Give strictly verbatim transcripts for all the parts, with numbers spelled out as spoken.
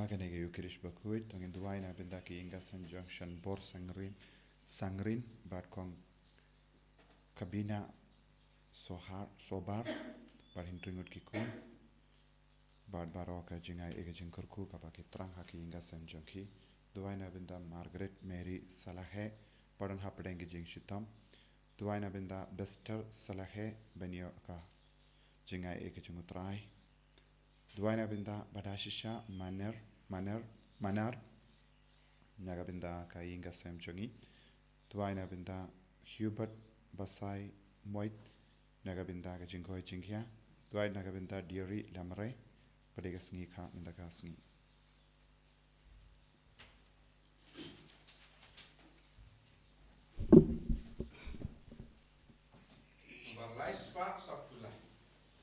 Kane ka Eucharist bakhuid, to ngin duwai na bynta ki ïing ka seng jong Shanbor Sangrin, Sangrin, bad Kong Kabina Sohar, Sobar, bad Hynriew ngut ki khun, bad baroh ka jingai ïa ka jingkyrkhu kaba ki thrang ha ki ïing ka seng jong ki. Duwai na bynta Margaret Mary Salahe, ba don hapdeng ki jingshitom. Duwai na bynta Bester Salahe, ban ïoh ka jingai ïa ka jong U Trai. Duwai na bynta Badashisha Maner, Maner, Manar, na ka bynta ka ïing ka sem jong i. Duwai na bynta Hubert Basai Moit, na ka bynta ka jingkhoi jingkhia. Duwai na ka bynta Diary Lamre, pat ïa ka sngi ka mynta ka sngi. Nombar lai spah saphew lai.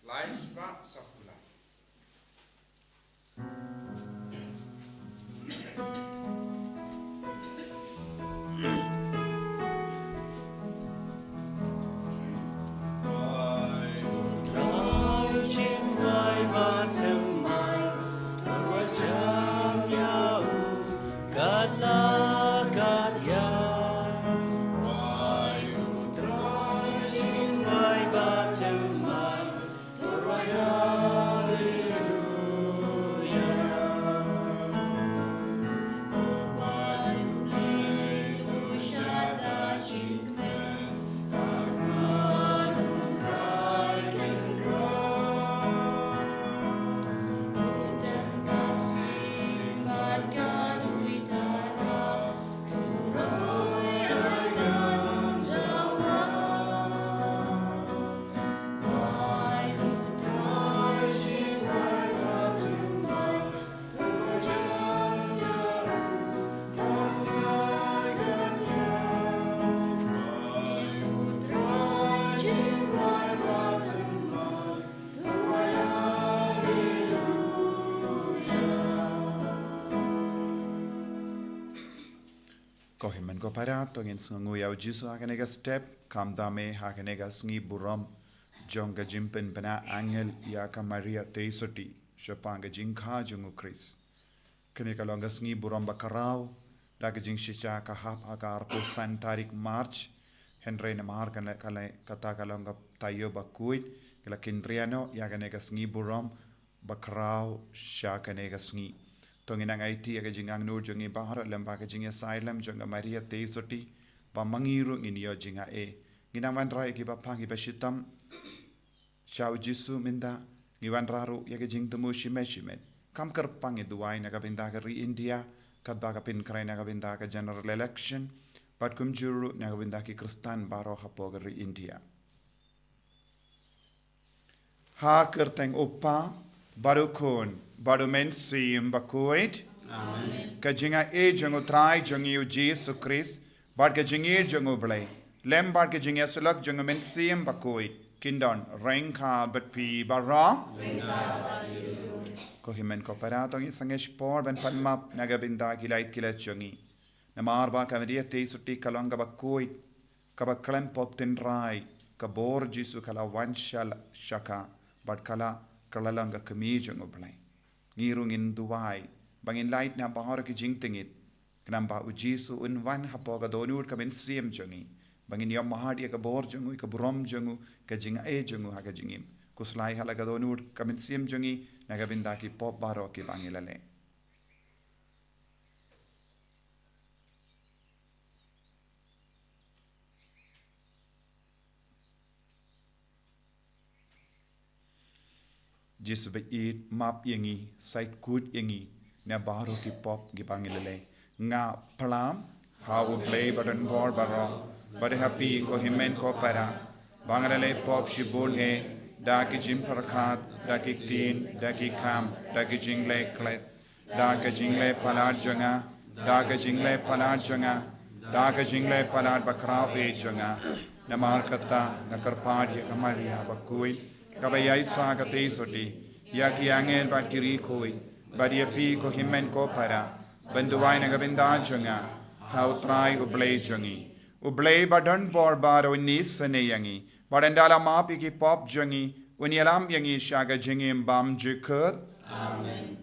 Lai spah saphew lai. Ko hynmen ko para, to ngin sngewnguh ïa U Jisu ha kane ka step, khamtam eh ha kane ka sngi burom jong ka jingpynbna angel ïa ka Maria Theisotti shaphang ka jingkha jong U Khrist. Kane ka long ka sngi burom bakhraw da ka jingshisha ka hap ha ka arphew san tarik March. Hynrei namar kane, kane, kata ka long ka taïew bakhuid, ka la kynriah noh ïa kane ka sngi burom bakhraw sha kane ka sngi. To ngin nang aiti ïa ka jingangnud jong ngi baroh lem bad ka jingïasaid lem jong ka Maria Theisotti, ba ma ngi ruh ngin ïoh jingaiei. Ngin nang wanrah ïa kiba pang kiba shitom sha U Jisu mynta, ngi wanrah ruh ïa ka jingthmu shimet shimet. Kam kyrpang ngi duwai na ka bynta ka ri India, katba ka pynkhreh na ka bynta ka general election, bad kumjuh ruh na ka bynta ki Khristan baroh hapoh ka ri India. Ha ka kyrteng U Kpa, bad U Khun, bad U Mynsiem Bakhuid. Amen. Ka jingaiei jong U Trai jong ngi U Jisu Khrist, bad ka jingïeit jong U Blei, lem bad ka jingïasyllok jong U Mynsiem Bakhuid, kin don ryngkat bad phi baroh. Ryngkat bad phi ruh. Ko hynmen ko para, to ngin sangeh shipor ban pan map na ka bynta ki lait ki lait jong ngi. Namar ba ka Maria Theisotti ka long kaba khuid, kaba khlem pop tynrai, ka bor Jisu ka la wan sha la, sha ka, bad ka la, ka la long ka kmie jong U Blei. Ngi ruh ngin duwai ba ngin lait na baroh ki jingtngit, khnang ba U Jisu un wan hapoh ka dohnud ka mynsiem jong ngi, ba ngin ïohmad ïa ka bor jong u, ïa ka burom jong u, ka jingaiei jong u ha ka jingim. Khuslai ha la ka dohnud ka mynsiem jong ngi na ka bynta ki pop baroh kiba ngi la leh. Jisu baieit, map ïa ngi, sait kut ïa ngi na baroh ki pop kiba ngi la leh. Nga pyrshang ha U Blei badonbor baroh, bad ha phi ko hynmen ko para, ba nga la leh pop shibun eh, da ki jingpyrkhat, da ki ktien, da ki kam, da ki jingleh klet, da ka jingleh palat jong nga, da ka jingleh palat jong nga, da ka jingleh palat bakhraw eh jong nga. Namar kata nga kyrpad ïa ka Maria bakhuid, kaba ïaishah ka Theisotti, ïa ki angel bad ki riewkhuid, bad ïa phi ko hynmen ko para, ban duwai na ka bynta jong nga ha U Trai U Blei jong ngi. U Blei badonbor baroh un isynei ïa ngi, bad un da la map ïa ki pop jong ngi, un ïalam ïa ngi sha ka jingim bymjukut. Amen.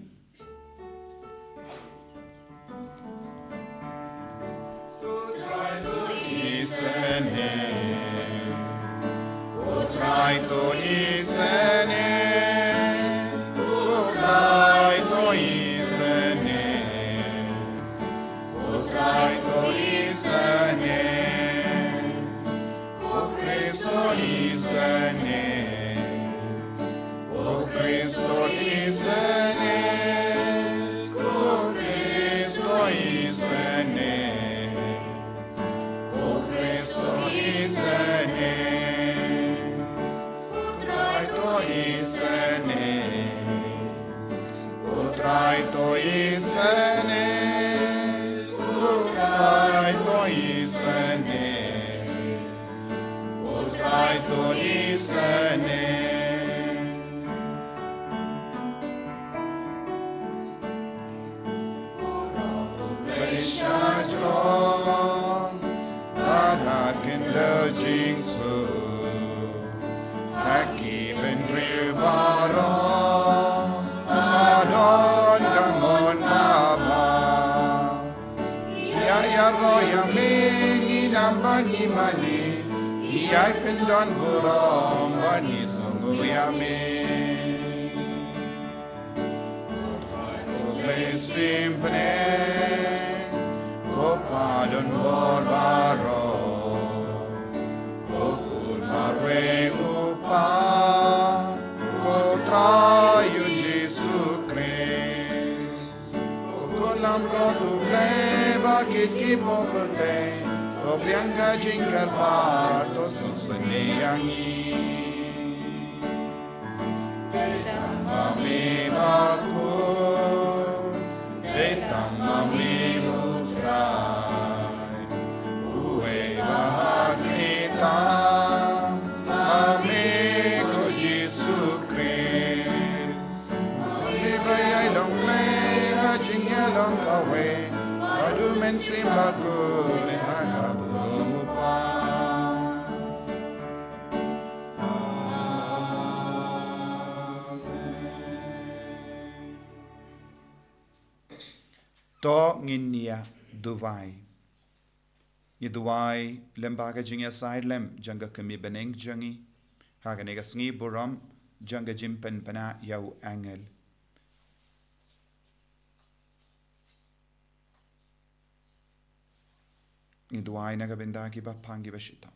Trai to isynei, ko Trai to isynei, ko Trai to isynei, ko Khrist to isynei, ko Khrist to isynei, ko Khrist to isynei. Ko Khrist to isynei, ko Trai to isynei, ko Trai to isynei, ko Trai to isynei, ko Trai to isynei. Blei shajrong, bad ha khyndew jingsuk, ha ki bynriew baroh, ba don ka mon babha. Ïa ïaroh ïa me ngin ym ban ïa mane, ngi ïai pyndon burom bad ngi sngewnguh ïa me. Ko Blei symbai, ko Pa don bor baroh, ko Khun marwei u Kpa, ko Trai u Jisu Khrist, ko Khun lamrot u Blei ba kit ki pyrthei, to pdiang ka jingkyrpad, to sngewsynei ïa ngi. Dei tang ma me ba khuid, dei tang ma me u Trai, uwei ba ha kyrteng, ma me ko Jisu Khrist. Ma me ba ïai long Blei ha jingïalong kawei bad u Mynsiem Bakhuid ha ka burom u Kpa. To ngin ïa duwai. Ngi duwai lem ba ka jingïasaid lem jong ka kmie bneng jong ngi ha kane ka sngi burom jong ka jingpynpaw ïa u angel. Ngi duwai na ka bynta kiba pang kiba shitom.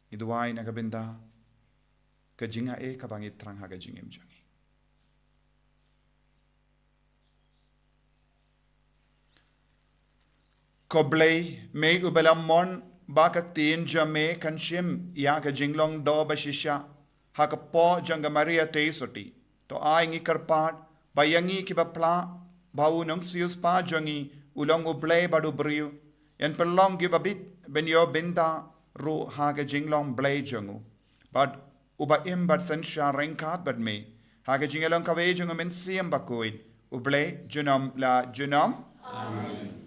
Ngi duwai na ka bynta ka jingaiei kaba ngi thrang ha ka jingim jong ngi. Ko Blei, me uba la mon ba ka ktien jong me kan shim ïa ka jinglong doh ba shisha ha ka kpoh jong ka Maria Theisotti. To ai ngi kyrpad ba ïa ngi kiba pla ba u Nongsiewspah jong ngi u long u Blei bad u briew, yn pynlong kiba bit ban ïoh bynta ruh ha ka jinglong Blei jong u. Bad uba im bad synshar ryngkat bad me ha ka jingïalong kawei jong u Mynsiem Bakhuid, u Blei junom la junom. Amen.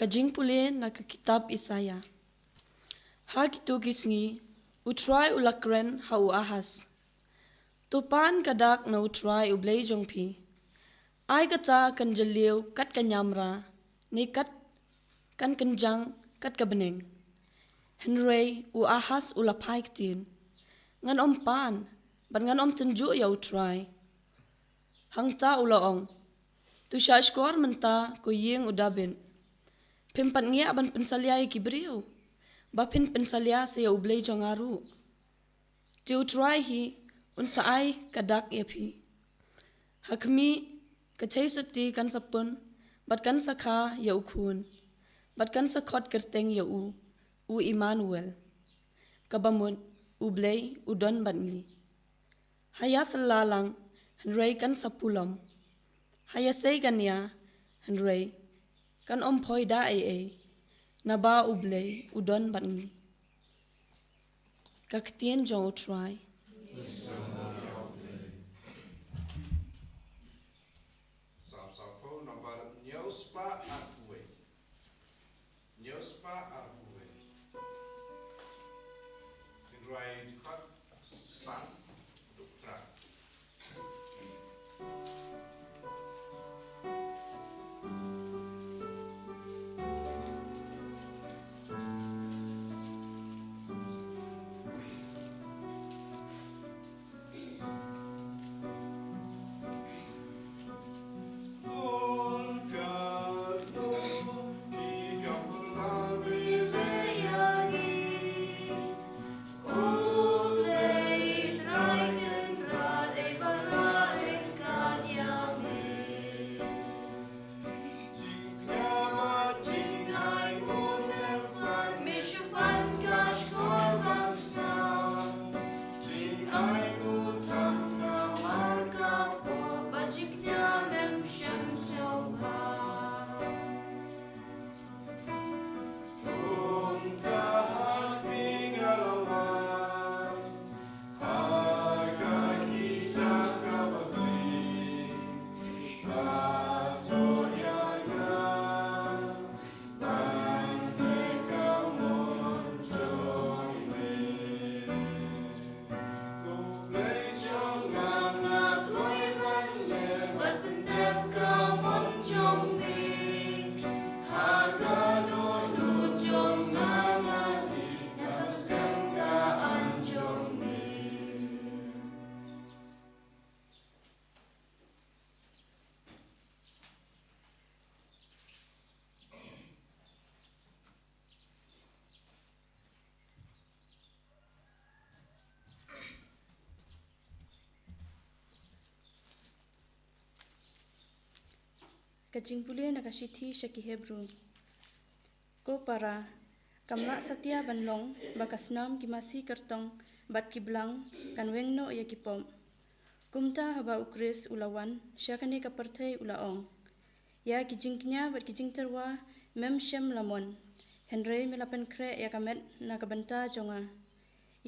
Ka jingpule na ka kitab Isaïah. Ha kito ki sngi, u Trai u la kren ha u Ahas. To pan ka dak na u Trai u Blei jong phi. Ai kata kan jylliew kat ka niamra, ne kat kan kynjang kat ka bneng. Hynrei u Ahas u la phai ktien. Ngan ym pan, bad ngan ym tynjuh ïa u Trai. Hangta u la ong. To shahshkor mynta ko ïing u Dabid. Phim pat ngiah ban pynsalia ïa ki briew. Ba phin pynsalia sa ïa u Blei jong nga ruh. Te u Trai hi un sa ai ka dak ïa phi. Ha khmih ka theisotti kan sa pun, bad kan sa kha ïa u khun. Bad kan sa khot kyrteng ïa u, u Immanuel. Kaba mut u Blei u don bad ngi. Ha ïa sylla lang, hynrei kan sa pulom. Ha ïa sei kan ïa, hynrei kan ym phoi da ei ei. Naba u Blei u don bad ngi. Ka ktien jong u Trai. Psalm sawphew, nombar hynñiew spah arphew wei. Hynñiew spah arphew wei. Hynrei dkhot san, dkhot Ka jingpule na ka shithi sha ki Hebru. Ko para, kam lah satia ban long ba ka snam ki masi kyrtong bad ki blang kan weng noh ïa ki pop. Kumta haba u Khrist u la wan sha kane ka pyrthei u la ong, ïa ki jingkñia bad ki jingtyrwa mem shym la mon, hynrei me la pynkhreh ïa ka met na ka bynta jong nga.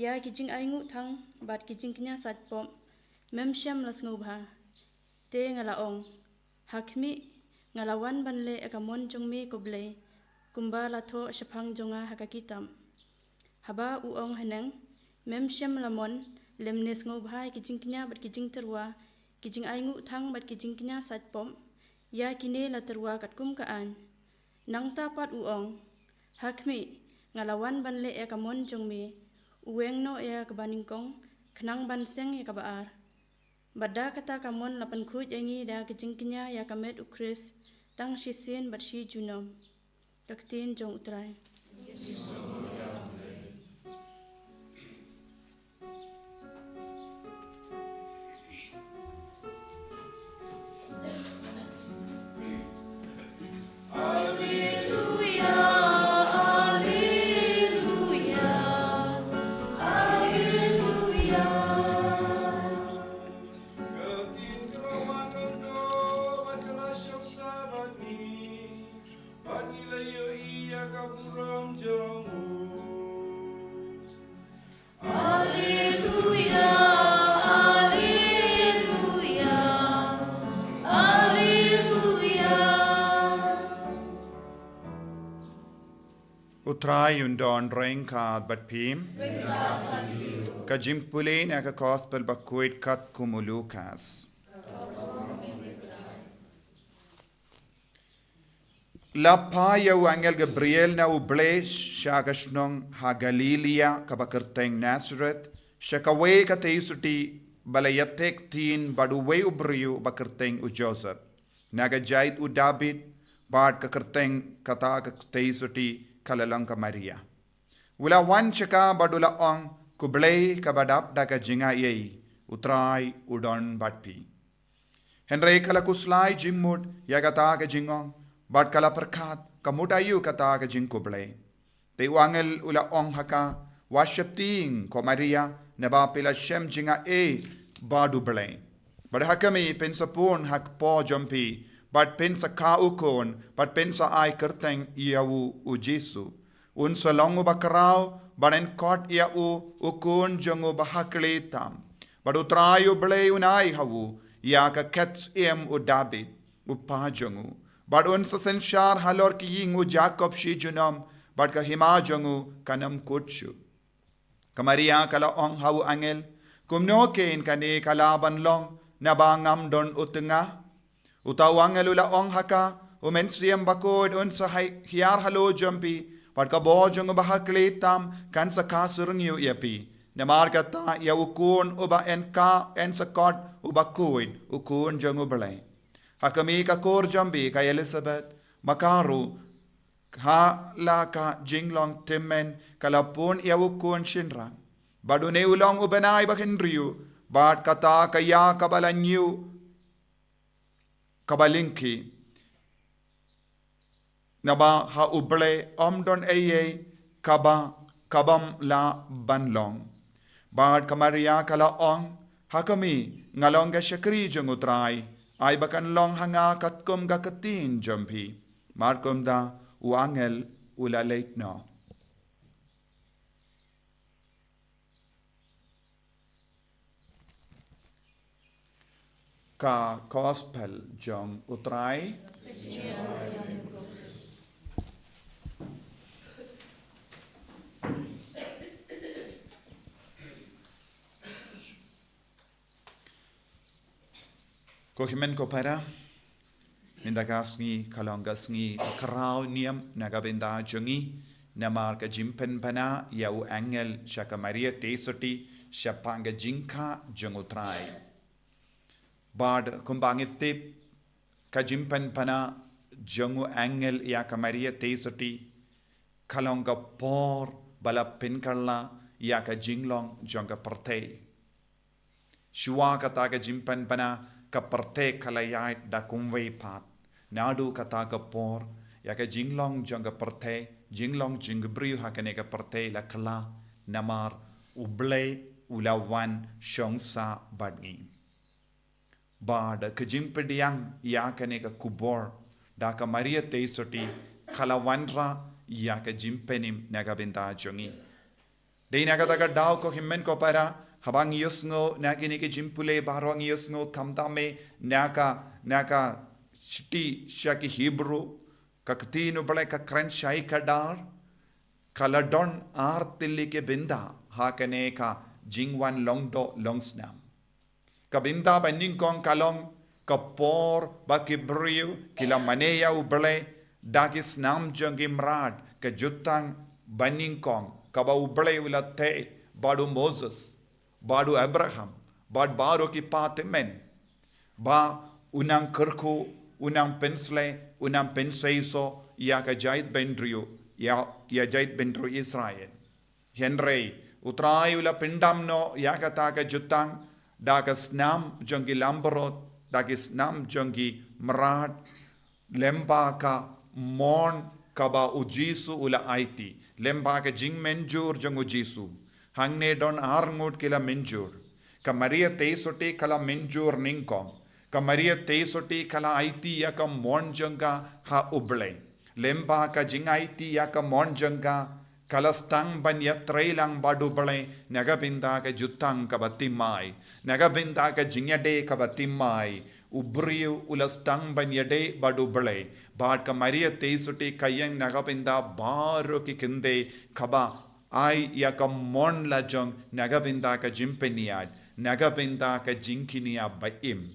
Ïa ki jingainguh thang bad ki jingkñia sait pop mem shym la sngewbha. Te nga la ong, ha khmih, nga la wan ban leh ïa ka mon jong me ko Blei, kumba la thoh shaphang jong nga ha ka kitab. Haba u ong haneng, mem shym la mon, lymne sngewbha ïa ki jingkñia bad ki jingtyrwa, ki jingainguh thang bad ki jingkñia sait pop, ïa kine la tyrwa katkum ka aiñ. Nangta pat u ong, ha khmih, nga la wan ban leh ïa ka mon jong me, u weng noh ïa kaba nyngkong, khnang ban seng ïa kaba ar. Bad da kata ka mon la pynkhuid ïa ngi da ka jingkñia ïa ka met u Khrist, tang shisien bad shi junom. Ka ktien jong u Trai. Alleluia, alleluia, alleluia. U Trai un don ryngkat bad phi. Ka jingpule na ka Gospel bakhuid katkum u Lukas. La phah ïa u angel Gabriel na u Blei sha ka shnong ha Galilia kaba kyrteng Nazareth, sha kawei ka tei suti ba la ïatek ktien bad uwei u briew ba kyrteng u Joseph, na ka jait u David, bad ka kyrteng kata ka tei suti ka la long ka Maria. U la wan sha ka bad u la ong, ko Blei kaba dap da ka jingaiei, u Trai u don bad phi. Hynrei ka la khuslai jingmut ïa kata ka jingong, bad ka la pyrkhat, ka mut aïu kata ka jingkhublei. Te u angel u la ong ha ka, wat sheptieng ko Maria, naba phi la shem jingaiei bad u Blei. Bad ha khmih phin sa pun ha kpoh jong phi, bad phin sa kha u khun, bad phin sa ai kyrteng ïa u u Jisu. Un sa long uba khraw, bad yn khot ïa u, u Khun jong u Bahaklieh Tam. Bad u Trai u Blei un ai ha u ïa ka khet syiem u David, u kpa jong u. Bad un sa synshar halor ki ïing u Jakob shi junom, bad ka hima jong u kan ym kut shuh. Ka Maria ka la ong ha u angel, kumno kein kane ka lah ban long, naba ngam don u tnga? Uta u angel u la ong ha ka, u Mynsiem Bakhuid un sa hiar halor jong phi, bad ka bor jong u Bahaklieh Tam kan sa kha syrngiew ïa phi. Namar kata ïa u khun uba yn kha yn sa khot u Bakhuid, u Khun jong u Blei. Ha khmih ka kur jong phi ka Elisabeth, ma ka ruh, ha la ka jinglong tymmen ka la pun ïa u khun shynrang. Bad une u long u bnai ba hynriew, bad kata ka ïa kaba la ñiew kaba lyngkhi. Naba ha u Blei ym don eiei kaba, kabym lah ban long. Bad ka Maria ka la ong, ha khmih, nga long ka shakri jong u Trai, ai ba kan long ha nga katkum ka ktien jong phi. Mar kumta u angel u la leit noh. Ka Gospel jong u Trai. Ko hynmen ko para, mynta ka sngi ka long ka sngi ka khraw niam na ka bynta jong ngi, namar ka jingpynpaw ïa u angel sha ka Maria Theisotti shaphang ka jingkha jong u Trai. Bad kumba ngi tip, ka jingpynpaw jong u angel ïa ka Maria Theisotti ka long ka por ba la pynkylla ïa ka jinglong jong ka pyrthei. Shuwa kata ka jingpynpaw, ka pyrthei ka la ïaid da kumwei pat. Naduh kata ka por, ïa ka jinglong jong ka pyrthei, jinglong jong ka briew ha kane ka pyrthei la kylla, namar U Blei u la wan shong sah bad ngi. Bad ka jingpdiang ïa kane ka khubor da ka Maria Theisotti ka la wanrah ïa ka jingpynim na ka bynta jong ngi. Dei na kata ka daw ko hynmen ko para, haba ngi ïohsngew na kine ki jingpule baroh ngi ïohsngew khamtam eh na ka, na ka shithi sha ki Hebru, ka ktien U Blei ka kren shaei kdar, ka la don ar tylli ki bynta ha kane ka jingwan long doh long snam. Ka bynta ba nyngkong ka long ka por ba ki briew ki la mane ïa U Blei da ki snam jong ki mrad, ka jutang ba nyngkong kaba U Blei u la theh bad u Moses, bad u Abraham, bad baroh ki patymmen, ba un nang kyrkhu, un nang pynsleh, un nang pynseisoh ïa ka jaitbynriew, ïa, ïa jaitbynriew Israel. Hynrei U Trai u la pyndam noh ïa kata ka jutang da ka snam jong ki langbrot, da ki snam jong ki mrad, lyngba ka mon kaba U Jisu u la aiti, lyngba ka jingmynjur jong U Jisu. Hangne don ar ngut ki la mynjur. Ka Maria Theisotti ka la mynjur nyngkong. Ka Maria Theisotti ka la aiti ïa ka mon jong ka ha U Blei. Lyngba ka jingaiti ïa ka mon jong ka, ka la sdang ban ïatrei lang bad U Blei na ka bynta ka jutang kaba thymmai, na ka bynta ka jingïadei kaba thymmai. U briew u la sdang ban ïadei bad U Blei. Bad ka Maria Theisotti ka ïeng na ka bynta baroh ki kyndei kaba ai ïa ka mon la jong na ka bynta ka jingpynïaid, na ka bynta ka jingkñia ba im.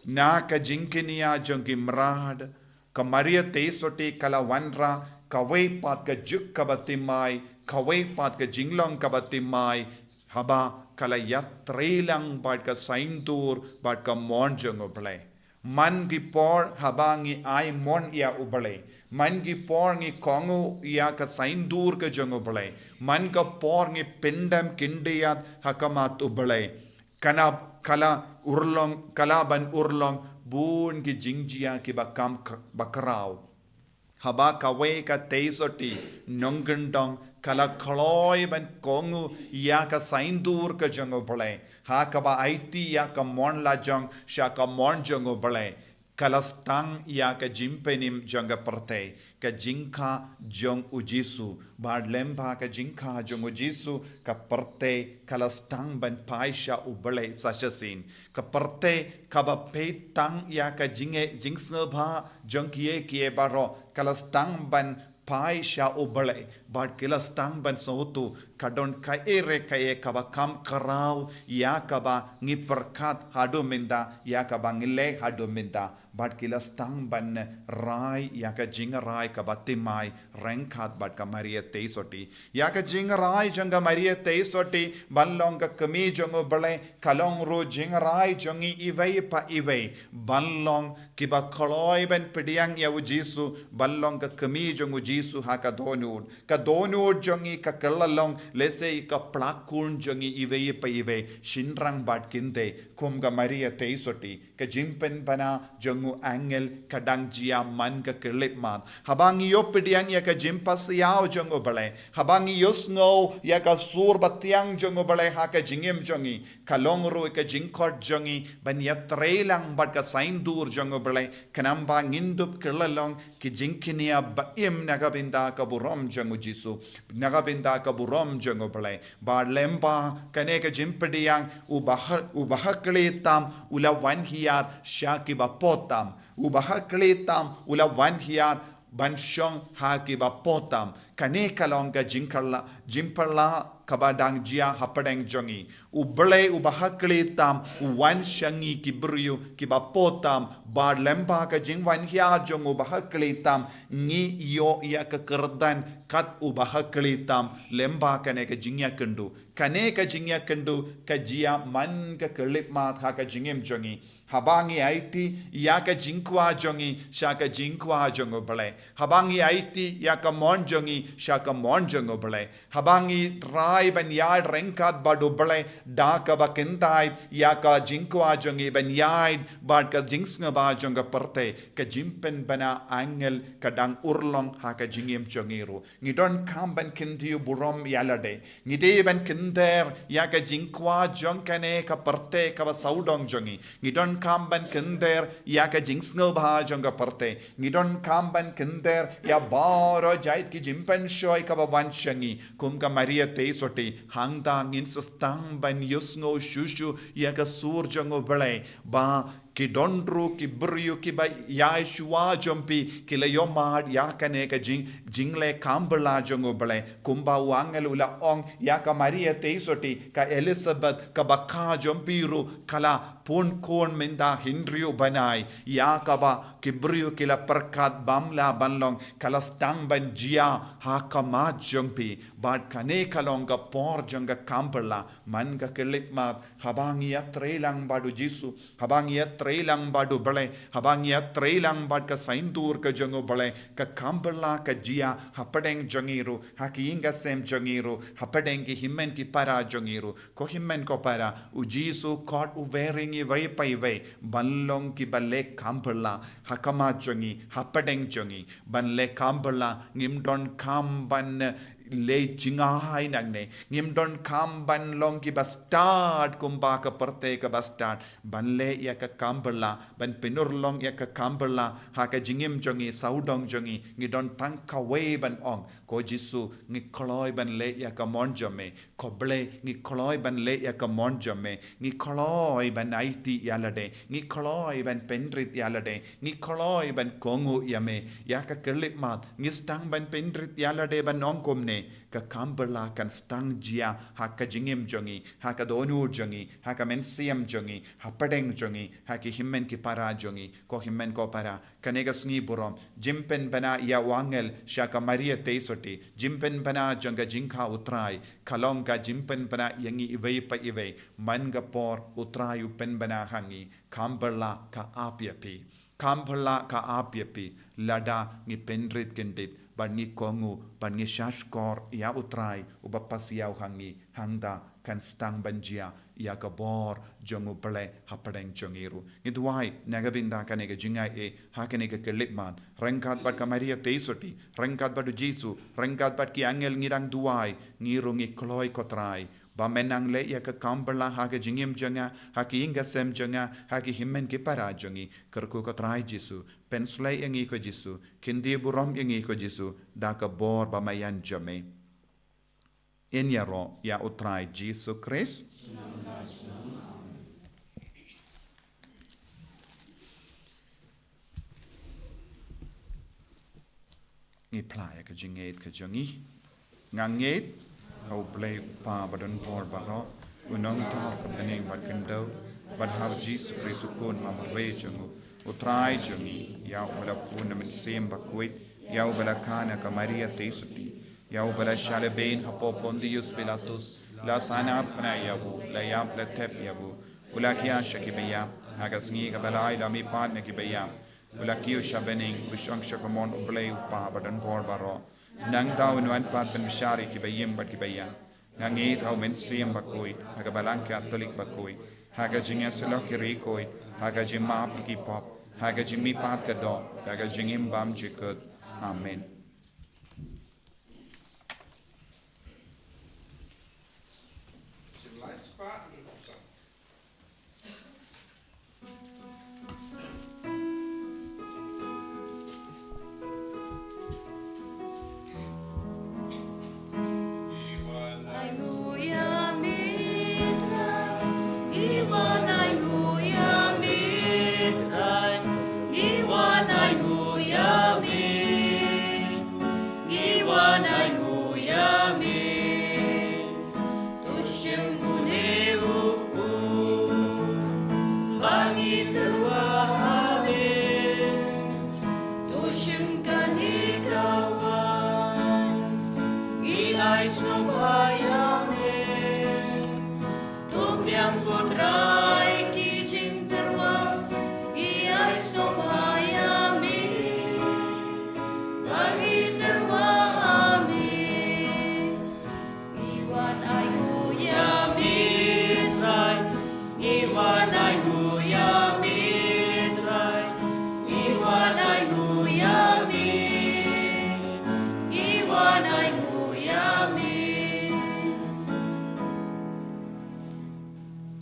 Na ka jingkñia jong ki mrad, ka Maria Theisotti ka la wanrah kawei pat ka juk kaba thymmai, kawei pat ka jinglong kaba thymmai, haba ka la ïatrei lang bad ka saiñdur bad ka mon jong U Blei. Man ki por haba ngi ai mon ïa U Blei, man ki por ngi kohnguh ïa ka saiñdur ka jong U Blei, man ka por ngi pyndem khyndiat ha khmat U Blei, ka la, ka la urlong, ka la ban urlong bun ki jingjia kiba kham k-, ba khraw. Haba kawei ka Theisotti nongkyndong ka la kloi ban kohnguh ïa ka saiñdur ka jong U Blei, ha kaba aiti ïa ka mon la jong sha ka mon jong U Blei, ka la sdang ïa ka jingpynim jong ka pyrthei, ka jingkha jong U Jisu, bad lyngba ka jingkha jong U Jisu, ka pyrthei ka la sdang ban phai sha U Blei sa shisien. Ka pyrthei kaba peit tang ïa ka jingeh jingsngewbha jong kiei kiei baroh, ka la sdang ban phai sha U Blei, bad ki la sdang ban sngewthuh, ka don kaei re kaei kaba kham khraw ïa kaba ngi pyrkhat haduh mynta, ïa kaba ngi leh haduh mynta, bad ki la sdang ban rai ïa ka jingrai kaba thymmai ryngkat bad ka Maria Theisotti. Ïa ka jingrai jong ka Maria Theisotti ban long ka kmie jong U Blei, ka long ruh jingrai jong ngi iwei pa iwei ban long kiba kloi ban pdiang ïa U Jisu, ban long ka kmie jong U Jisu ha ka dohnud. Ka dohnud jong ngi ka kylla long, lehse ka pla khun jong ngi iwei pa iwei, shynrang bad kynthei, kum ka Maria Theisotti. Ka jingpynbna jong u angel ka dang jia man ka khyllipmat. Haba ngi ïoh pdiang ïa ka jingpasiaw jong U Blei, haba ngi ïohsngew ïa ka sur ba thiang jong U Blei ha ka jingim jong ngi, ka long ruh ka jingkhot jong ngi ban ïatrei lang bad ka saiñdur jong U Blei, khnang ba ngin dup kylla long ki jingkñia ba im na ka bynta ka burom jong U Jisu, na ka bynta ka burom jong U Blei. Bad lyngba kane ka jingpdiang, u bah-, u bahakli tam u la wan hiar sha kiba poh tam, u bahakli tam u la wan hiar ban shong ha kiba poh tam. Kane ka long ka jingkylla, jingpylla kaba dang jia hapdeng jong ngi. U Blei u bahakli tam u wan sha ngi ki briew kiba poh tam, bad lyngba ka jingwan hiar jong u bahakli tam ngi ïoh ïa ka kyrdan kat u bahakli tam lyngba kane ka jingïakynduh. Kane ka jingïakynduh ka jia man ka khyllipmat ha ka jingim jong ngi. Haba ngi aiti ïa ka jingkwah jong ngi sha ka jingkwah jong U Blei, haba ngi aiti ïa ka mon jong ngi sha ka mon jong U Blei, haba ngi rai Ai ban ïaid ryngkat bad U Blei da kaba kyntait ïa ka jingkwah jong ngi ban ïaid bad ka jingsngewbha jong ka pyrthei. Ka jingpynbna angel ka dang urlong ha ka jingim jong ngi ruh. Ngi donkam ban kyntiew burom ïa lade. Ngi dei ban kynter ïa ka jingkwah jong kane ka pyrthei kaba sawdong jong ngi. Ngi donkam ban kynter ïa ka jingsngewbha jong ka pyrthei. Ngi donkam ban kynter ïa baroh jait ki jingpynshoi kaba wan sha ngi. Kum ka Maria Theisotti, hangta ngin sa sdang ban ïohsngew shuh shuh ïa ka sur jong U Blei ba ki don ruh ki briew kiba ïaishwa jong phi ki la ïohmad ïa kane ka jing, jingleh kam bylla jong U Blei. Kumba u angel u la ong ïa ka Maria Theisotti, ka Elizabeth kaba kha jong phi ruh ka la pun khun mynta hynriew bnai, ïa kaba ki briew ki la pyrkhat bym lah ban long, ka la sdang ban jia ha khmat jong phi. Bad kane ka long ka por jong ka kam bylla. Man ka khyllipmat, haba ngi ïatrei lang bad U Jisu, haba ngi ïatrei lang bad U Blei, haba ngi ïatrei lang bad ka saiñdur ka jong U Blei, ka kam bylla ka jia hapdeng jong ngi ruh, ha ki ïing ki sem jong ngi ruh, hapdeng ki hynmen ki para jong ngi ruh. Ko hynmen ko para, U Jisu u khot u burom ïa ngi iwei pa iwei ban long kiba leh kam bylla ha khmat jong ngi, hapdeng jong ngi. Ban leh kam bylla, ngim donkam ban leh jngai nangne. Ngim donkam ban long kiba stad kumba ka pyrthei kaba stad. Ban leh ïa ka kam bylla, ban pynurlong ïa ka kam bylla ha ka jingim jong ngi, sawdong jong ngi. Ngi don tang kawei ban ong, ko Jisu, ngi kloi ban leh ïa ka mon jong me. Ko Blei, ngi kloi ban leh ïa ka mon jong me. Ngi kloi ban aiti ïa lade. Ngi kloi ban pynrit ïa lade. Ngi kloi ban kohnguh ïa me. Ïa ka khyllipmat, ngi sdang ban pynrit ïa lade ban ong kumne. Ka kam bylla kan sdang jia ha ka jingim jong ngi, ha ka dohnud jong ngi, ha ka mynsiem jong ngi, hapdeng jong ngi, ha ki hynmen ki para jong ngi. Ko hynmen ko para, kane ka sngi burom, jingpynbna ïa u angel sha ka Maria Theisotti, jingpynbna jong ka jingkha U Trai, ka long ka jingpynbna ïa ngi iwei pa iwei. Man ka por U Trai u pynbna ha ngi, kam bylla ka ap ïa phi. Kam bylla ka ap ïa phi, lada ngi pynrit kyndit, bad ngi kohnguh, bad ngi shahshkor ïa U Trai uba pasiaw ha ngi. Hangta kan sdang ban jia ïa ka bor jong U Blei hapdeng jong ngi ruh. Ngi duwai na ka bynta kane ka jingaiei ha kane ka khyllipmat, ryngkat bad ka Maria Theisotti, ryngkat bad U Jisu, ryngkat bad ki angel ngi dang duwai. Ngi ruh ngi kloi ko Trai ba men nang leh ïa ka kam bylla ha ka jingim jong nga, ha ki ïing ki sem jong nga, ha ki hynmen ki para jong ngi. Kyrkhu ko Trai Jisu, pynshlei ïa ngi ko Jisu, kyntiew burom ïa ngi ko Jisu, da ka bor ba maïan jong me. Yn ïaroh ïa U Trai Jisu Khrist. Ngi phla ïa ka jingngeit ka jong ngi. Nga ngeit ha U Blei U Kpa badonbor baroh, u nongthaw ka bneng bad ka khyndew, bad ha U Jisu Khrist u Khun ba marwei jong u, U Trai jong ngi, ïa uba la pun na Mynsiem Bakhuid, ïa uba la kha na ka Maria Theisotti, ïa uba la shah lehbeiñ hapoh Pontius Pilatus, la sahnarphna ïa u, la ïap la thep ïa u, u la khia sha kiba ïap, ha ka sngi kaba lai la mihpat na kiba ïap, u la kiew sha bneng, u shong sha kamon U Blei U Kpa badonbor baroh. Nangta un wan pat ban bishar ïa kiba im bad kiba ïap. Nga ngeit ha U Mynsiem Bakhuid, ha ka Balang Katholik bakhuid, ha ka jingïasyllok ki riewkhuid, ha ka jingmap ïa ki pop, ha ka jingmihpat ka doh, ha ka jingim bymjukut. Amen.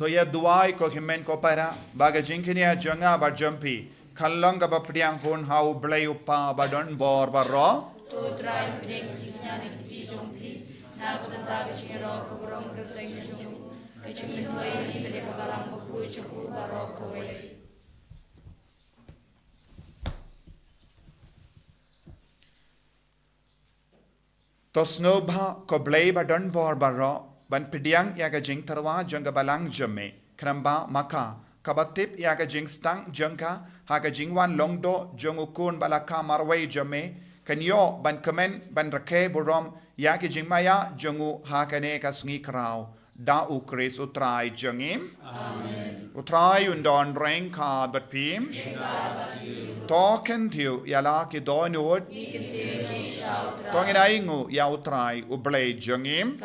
Ïa duwai ko hynmen ko para, ba ka jingkñia jong nga bad jong phi kan long kaba pdiang hun ha U Blei U Kpa ba don bor baroh. To Trai, pdiang jingkñia na ki kti jong phi na ka bynta ka jingïaroh ka burom kyrteng jong u, ka jingmyntoi ïa ngi bad ïa ka Balang bakhuid jong u baroh kawei. To sngewbha ko Blei ba don bor baroh ban pdiang ïa ka jingtyrwa jong ka Balang jong me, khnang ba ma ka, kaba tip ïa ka jingsdang jong ka ha ka jingwan long doh jong U Khun ba la kha marwei jong me, kan ïoh ban kmen ban rakhe burom ïa ki jingmaïa jong u ha kane ka sngi khraw. Da U Khrist U Trai jong ngi. Amen. U Trai un don ryngkat bad phi. To kyntiew ïa la ki dohnud. To ngin ainguh ïa U Trai U Blei jong ngi.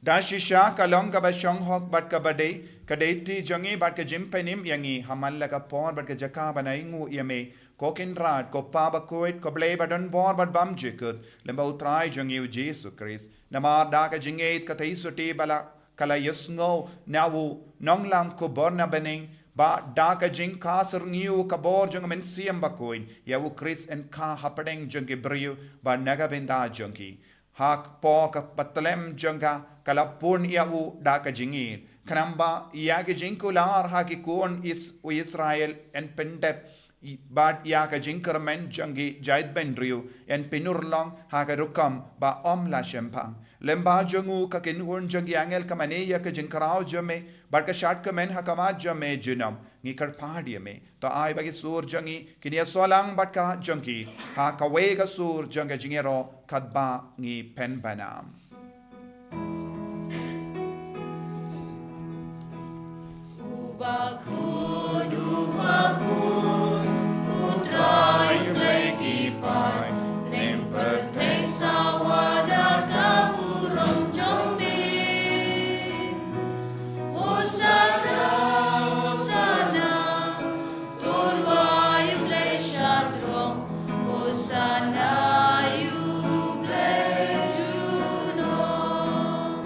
Da shisha ka long kaba shong hok bad kaba dei, ka dei kti jong ngi bad ka jingpynim ïa ngi ha man la ka por bad ka jaka ban ainguh ïa me, ko Kynrad, ko Pa bakhuid, ko Blei ba don bor bad bym jukut, lem bad U Trai jong ngi U Jisu Khrist. Namar da ka jingïeit ka theisotti ba la ka la ïohsngew na u nonglam khubor na bneng, bad da ka jingkhassyrngiew ka bor jong U Mynsiem Bakhuid, ïa U Khrist yn kha hapdeng jong ki briew bad na ka bynta jong ki. Ha ka por kaba tlem jong ka, ka la pun ïa u da ka jingïeit, khnang ba ïa ka jingkular ha ki khun Is-, u Israel yn pyndep, i-, bad ïa ka jingkyrmen jong ki jaitbynriew yn pynurlong ha ka rukom ba ym la shemphang. Lem bad jong u ka kynhun jong ki angel ka mane ïa ka jingkhraw jong me, bad ka shad kmen ha khmat jong me junom. Ngi kyrpad ïa me, to ai ba ki sur jong ngi kin ïasoh lang bad ka jong ki ha kawei ka sur jong ka jingïaroh katba ngi pynbna. U bakhuid, u bakhuid, U Trai U Blei ki paid, ning pyrthei sawa da ka burom jong me. Hosanna, Hosanna, to rwai U Blei sha throng, Hosanna ïa U Blei junom.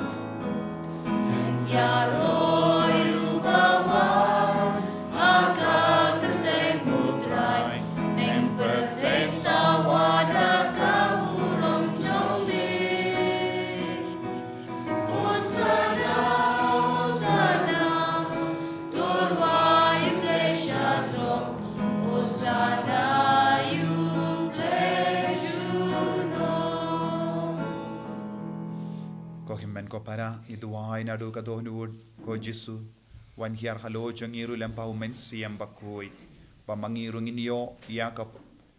Ïaroh ïa u ba wan ha ka kyrteng U Trai, ning pyrthei sawa da ka burom jong me. Hosanna, Hosanna, to rwai U Blei sha throng, Hosanna ïa U Blei junom. Ko hynmen ko para, ngi duwai naduh ka dohnud, ko Jisu, wan hiar halor jong ngi ruh lem bad U Mynsiem Bakhuid, ba ma ngi ruh ngin ïoh ïa ka,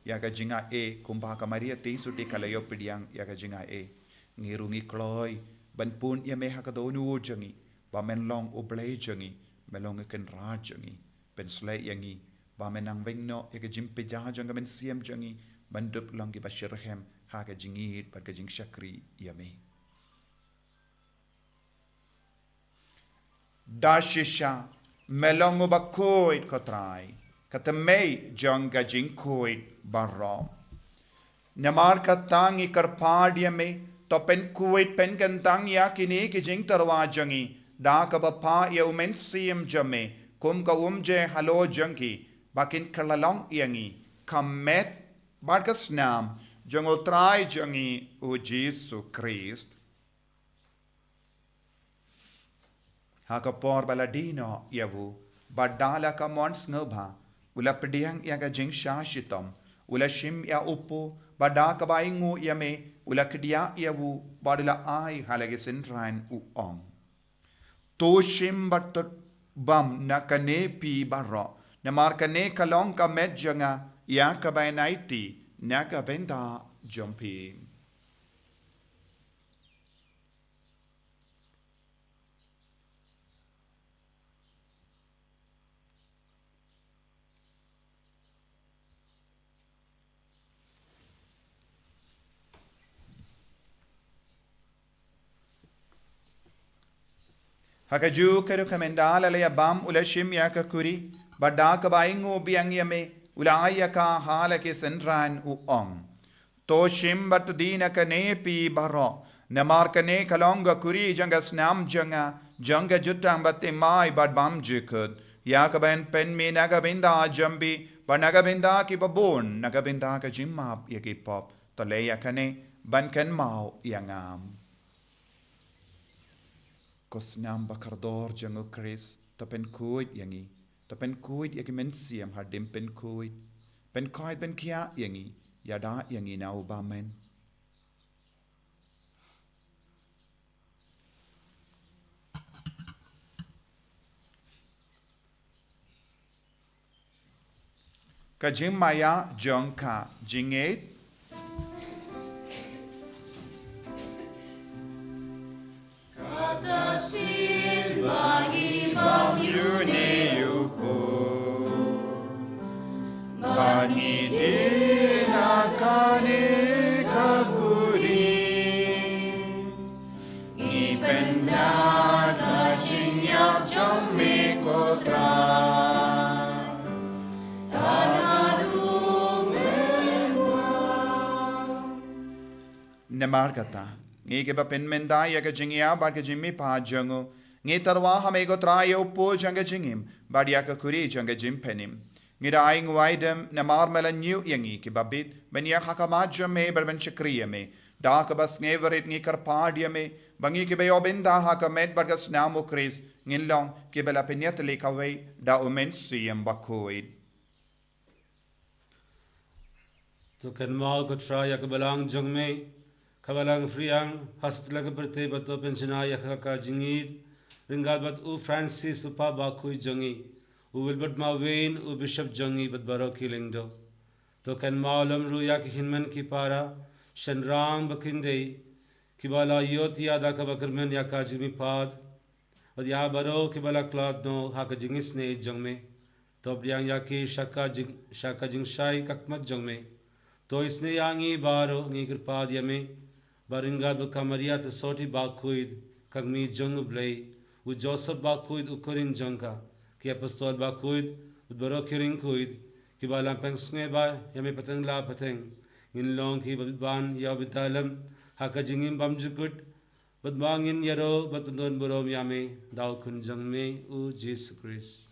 ïa ka jingaiei, kumba ka Maria theisotti ka la ïoh pdiang ïa ka jingaiei. Ngi ruh ngi kloi ban pun ïa me ha ka dohnud jong ngi, ba men long U Blei jong ngi, men long U Kynrad jong ngi. Pynshlei ïa ngi ba men nang weng noh ïa ka jingpynjah jong ka mynsiem jong ngi, ban dup long kiba shitrhem ha ka jingïeit bad ka jingshakri ïa me. Da shisha me long u bakhuid, ko Trai, ka thymmei jong ka jingkhuid baroh. Namar kata ngi kyrpad ïa me, to pynkhuid pynkyntang ïa kine ki jingtyrwa jong ngi da kaba phah ïa U Mynsiem jong me kum ka umjai halor jong ki, ba kin kylla long ïa ngi ka met bad ka snam jong U Trai jong ngi U Jisu Khrist. Ha ka por ba la die noh ïa u, bad da la ka mon sngewbha, u la pdiang ïa ka jingshah shitom, u la shim ïa u pud, bad da kaba ainguh ïa me, u la kdiah ïa u, bad u la ai ha la ki synran, u ong: To shim bad to bam na kane phi baroh, namar kane ka long ka met jong nga, ïa kaba yn aiti na ka bynta jong phi. Ha kajuh ka rukom, ynda la ïa bam, u la shim ïa ka khuri, bad da kaba ainguh biang ïa me, u la ai ïa ka ha la ki synran, u ong: To shim bad to die na kane phi baroh, namar kane ka long ka khuri jong ka snam jong nga, jong ka jutang bad thymmai bad bymjukut, ïa kaba yn pynmih na ka bynta jong phi bad na ka bynta kiba bun, na ka bynta ka jingmap ïa ki pop. To leh ïa kane ban kynmaw ïa nga. Ko snam ba kordor jong U Khrist, to pynkhuid ïa ngi, to pynkhuid ïa ki mynsiem haduh pynkhuid, pynkhuid pynkhiah ïa ngi, ïada ïa ngi na u bymman. Ka jingmaïa jong ka jingngeit. Kata sien ba ngi bam ïa une u pud, ba ngi dei na kane ka kurim. Ngi pynïap ka jingïap jong me ko Trai. Tang haduh mynba. Namar kata, ngi kiba pynmynta ïa ka jingïap bad ka jingmihpat jong u, ngi tyrwa ha me ko Trai ïa u pud jong ka jingim bad ïa ka kuri jong ka jingpynim. Ngi da ai nguaidem namar me la ñiew ïa ngi kiba bit ban ïaid ha khmat jong me bad ban shakri ïa me. Da kaba sngewrit ngi kyrpad ïa me ba ngi kiba ïoh bynta ha ka met bad ka snam U Khrist ngin long kiba la pynïatylli kawei da U Mynsiem Bakhuid. To kynmaw ko Trai ïa ka balang jong me, ka balang phriang ha satlak ka pyrthei, bad to pynshna ïa ka ha ka jingïeit ryngkat bad u Francis u Papa Bakhuid jong ngi, u Wilbert Marwein u Bishop jong ngi bad baroh ki lyngdoh. To kynmaw lem ruh ïa ki hynmen ki para, shynrang bad ki khyndai, kiba la ïoh thiah da kaba kyrmen ïa ka jingmihpat, bad ïa baroh kiba la khlad noh ha ka jingisynei jong me. To pdiang ïa ki sha ka jing, sha ka jingshai khmat jong me. To isynei ïa ngi baroh, ngi kyrpad ïa me, ba ryngkat bad ka Maria Theisotti Bakhuid, ka Kmie jong U Blei, u Joseph Bakhuid u khun jong ka, ki Apostol Bakhuid, bad baroh ki riewkhuid kiba la pynsngewbha ïa me pateng la pateng, ngin long kiba bit ban ïa u bynta lem ha ka jingim bymjukut, bad ba ngin ïaroh bad pyndon burom ïa me da u Khun jong me u Jisu Khrist.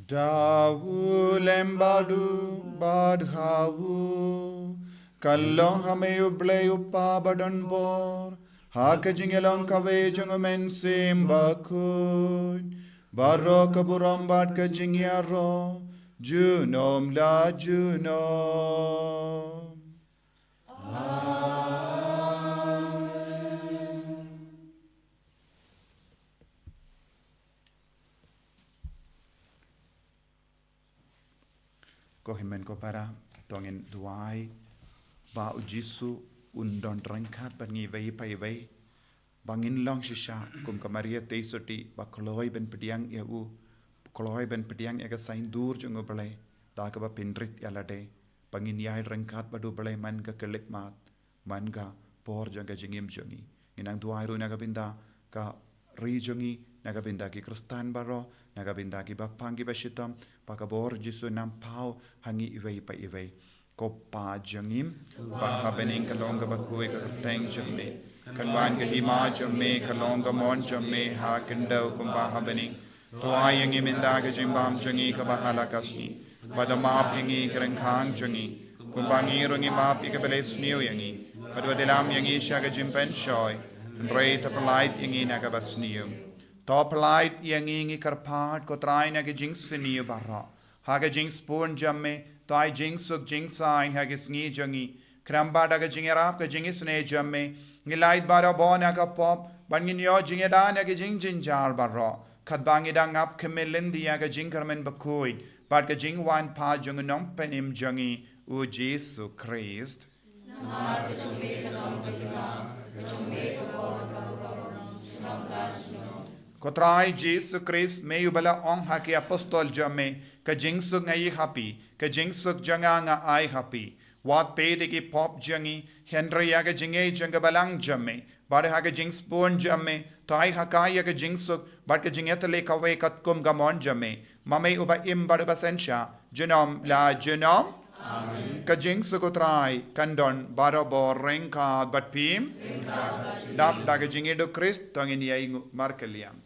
Da u lem bad u bad ha u, ka long ha me U Blei U Kpa badonbor, ha ka jingïalong kawei jong U Mynsiem Bakhuid, baroh ka burom bad ka jingïaroh junom la junom. Ko hynmen ko para, to ngin duwai ba U Jisu un don ryngkat bad ngi iwei pa iwei, ba ngin long shisha kum ka Maria Theisotti, ba kloi ban pdiang ïa u, kloi ban pdiang ïa ka saiñdur jong U Blei da kaba pynrit ïa lade, ba ngin ïaid ryngkat bad U Blei man ka khyllipmat, man ka por jong ka jingim jong ngi. Ngin nang duwai ruh na ka bynta ka ri jong ngi, na ka bynta ki Khristan baroh, na ka bynta kiba pang kiba shitom, ba ka bor Jisu nang paw ha ngi iwei pa iwei. Ko Pa jong ngi ba ha bneng, ka long kaba khuid ka kyrteng jong me. Kan wan ka hima jong me, ka long ka mon jong me ha khyndew kumba ha bneng. To ai ïa ngi mynta ka jingbam jong ngi kaba ha la ka sngi. Bad to map ïa ngi ki ryngkang jong ngi, kumba ngi ruh ngi map ïa kiba leh sniew ïa ngi. Bad wat ïalam ïa ngi sha ka jingpynshoi, hynrei to pyllait ïa ngi na kaba sniew. To pyllait ïa ngi, ngi kyrpad ko Trai, na ka jingsniew baroh. Ha ka jingsbun jong me, to ai jingsuk jingsaiñ ha ka sngi jong ngi. Khnang ba da ka jingïarap ka jingisynei jong me, ngi lait baroh bun na ka pop, bad ngin ïoh jingïada na ka jingjynjar baroh. Katba ngi dang ap khmih lynti ïa ka jingkyrmen bakhuid bad ka jingwan pat jong u Nongpynim jong ngi, u Jisu Khrist. Namar ka jong me ka long ka hima, ka jong me ka bor, ka bor, junom la junom. Ko Trai Jisu Khrist, me uba la ong ha ki apostol jong me, ka jingsuk nga ïoh ha phi, ka jingsuk jong nga nga ai ha phi. Wat peit ïa ki pop jong ngi, hynrei ïa ka jingngeit jong ka balang jong me. Bad ha ka jingsbun jong me, to ai ha ka ïa ka jingsuk, bad ka jingïatylli kawei katkum ka mon jong me. Ma me uba im bad uba synshar, junom la junom. Ka jingsuk U Trai kan don barabor ryngkat bad phi. Dap da ka jingïeit U Khrist, to ngin ïai nguh markylliang.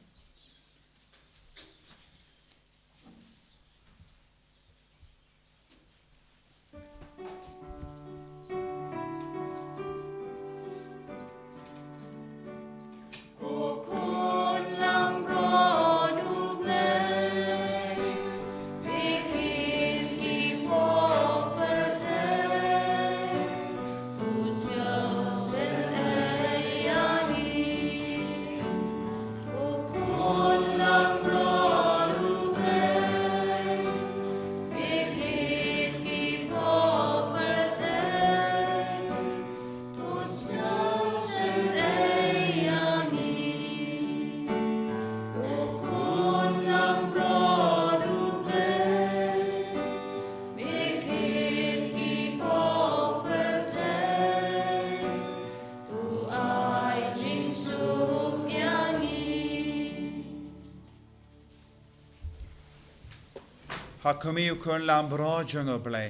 Ha khmih u khun langbrot jong U Blei.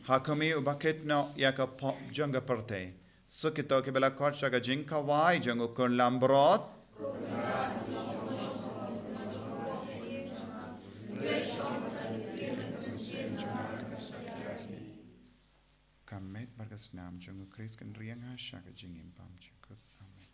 Ha khmih uba kit noh ïa ka pop jong ka pyrthei. Suk ïa kito kiba la khot sha ka jingkhawai jong u khun langbrot. Ka met bad ka snam jong u Khrist kan riang ha sha ka jingim bymjukut. Amen.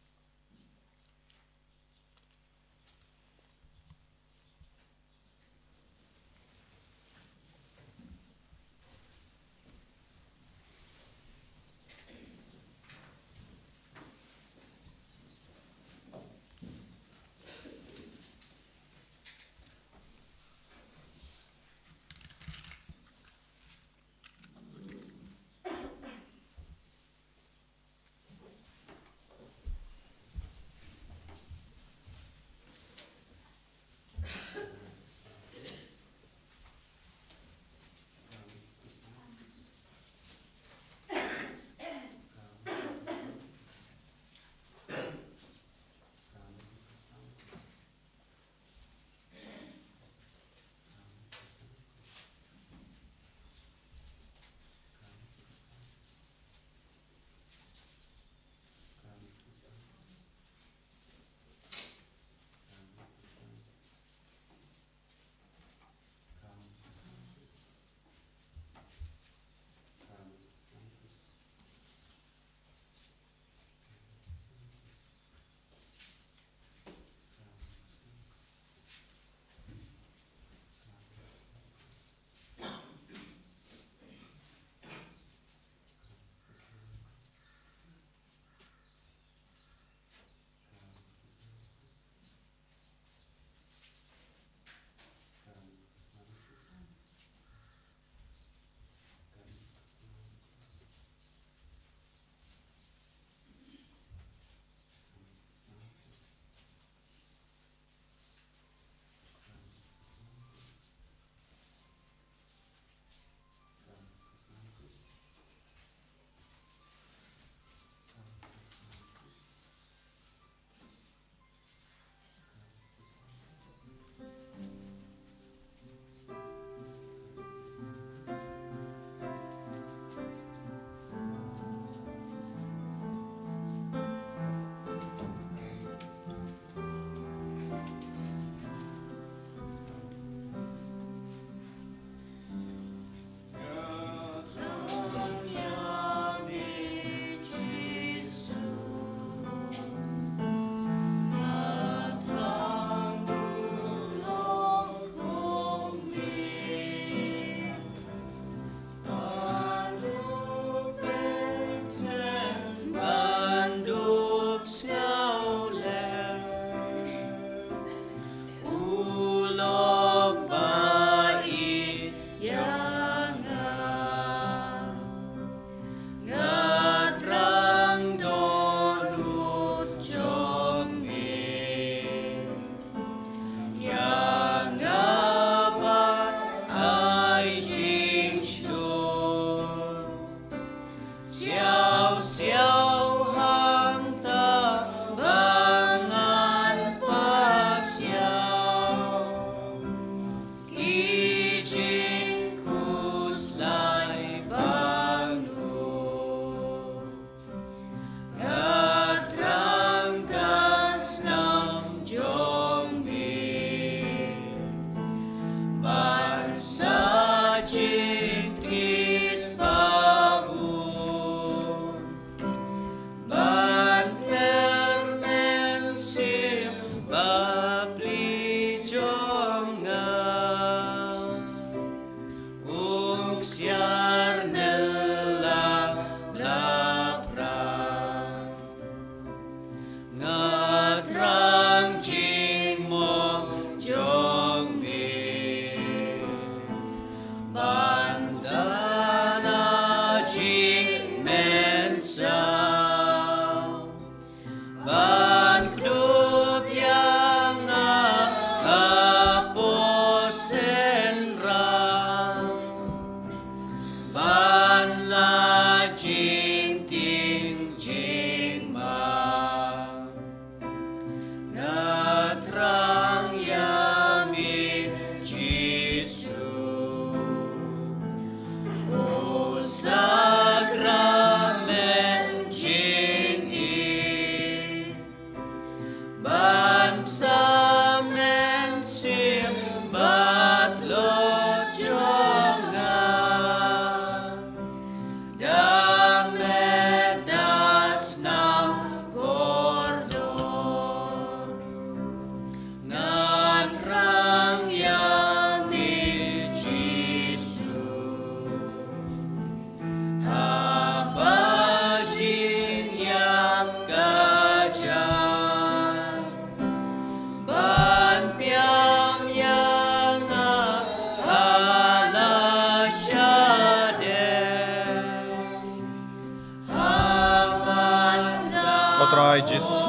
Trai Jisu.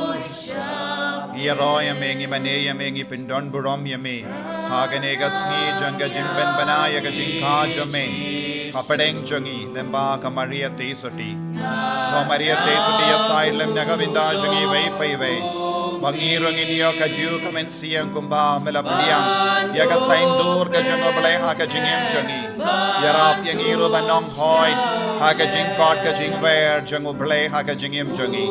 Ngi ïaroh ïa me, ngi mane ïa me, ngi pyndon burom ïa me ha kane ka sngi jong ka jingpynbna ïa ka jingkha jong me hapdeng jong ngi lyngba ka Maria Theisotti. Ko Maria Theisotti, ïasaid lem na ka bynta jong ngi iwei pa iwei, ba ngi ruh ngin ïoh ka jingkmen siang kumba me la pdiang ïa ka saiñdur ka jong U Blei ha ka jingim jong ngi. Ïarap ïa ngi ruh ban ong hooid ha ka jingkot ka jingwer jong U Blei ha ka jingim jong ngi.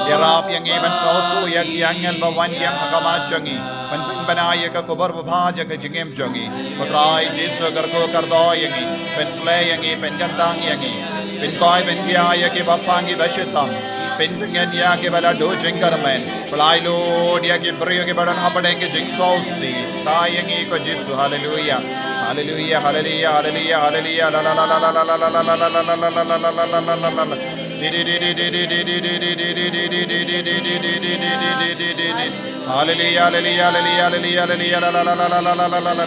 Ïarap ïa ngi ban sngewthuh ïa ki angel ba wan ïeng ha khmat jong ngi ban pynbna ïa ka khubor babha jong ka jingim jong ngi. Ko Trai Jisu, kyrkhu kyrdoh ïa ngi, pynsleh ïa ngi, pynkyntang ïa ngi, pynkhuid pynkhia ïa ki bapang ki bashitom, pyntngen ïa ki ba la duh jingkyrmen. Pynlait lut ïa ki briew ki ba don hapdeng ki jingsngewsih. Thaw ïa ngi ko Jisu. Haleluya. Haleluya, haleluya, haleluya, haleluya. La, la, la, la. Haleluya, haleluya, haleluya, haleluya, haleluya. La, la, la, la, la.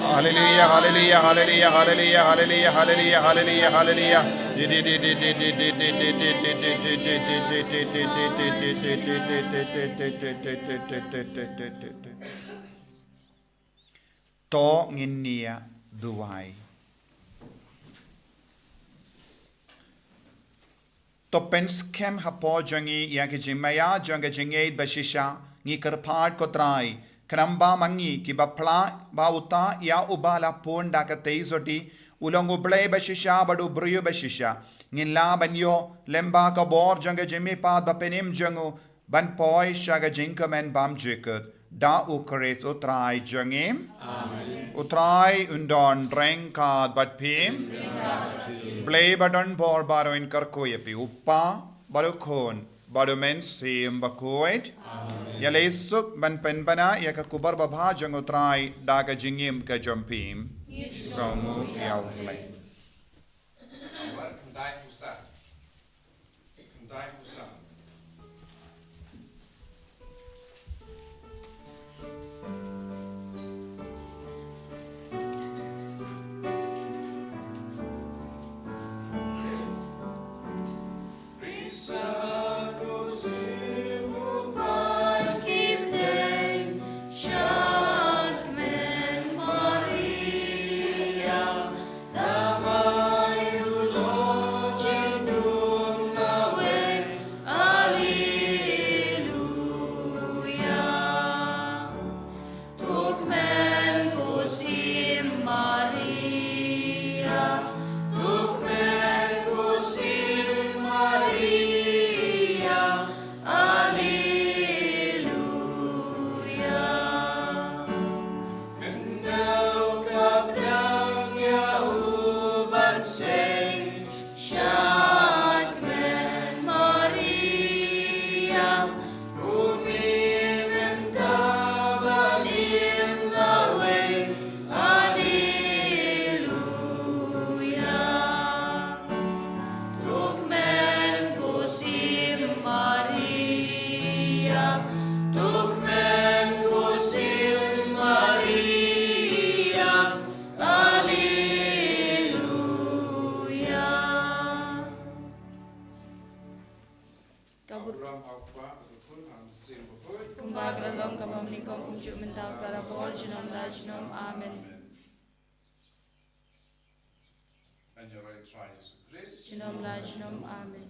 Haleluya, haleluya, haleluya, haleluya, haleluya, haleluya, haleluya, haleluya. To ngin ïa duwai. To pynskhem hapoh jong ngi ïa ka jingmaïa jong ka jingïeit bashisha. Ngi kyrpad ko Trai, khnang ba ma ngi kiba phla ba uta ïa uba la pun da ka Theisotti u long U Blei bashisha bad u briew bashisha, ngin lah ban ïoh lyngba ka bor jong ka jingmihpat bapynim jong u ban poi sha ka jingkmen bymjukut. Da U Khrist U Trai jong ngi. Amen. U Trai un don ryngkat bad phi. Blei ba don bor baroh un kyrkhu ïa phi, U Kpa bad U Khun bad U Mynsiem Bakhuid. Amen. Ïaleh suk ban pynbna ïa ka khubor babha jong U Trai da ka jingim ka jong phi. Ngi sngewnguh ïa U Blei. Alleluia. Kyndoh ka pdeng ïa u ban seng, shad kmen Maria, u mih mynta ban im lawei. Alleluia. To kmen ko sim Maria, to kmen ko sim Maria. Alleluia. Ka bur- Abraham, Abraham, kumba ka la long, kaba mynnyngkong, kumjuh mynta, barabor, junom la junom. Amen. Amen. Ngan ïaroh ïa u Trai Jisu Khrist. Junom la junom. Amen.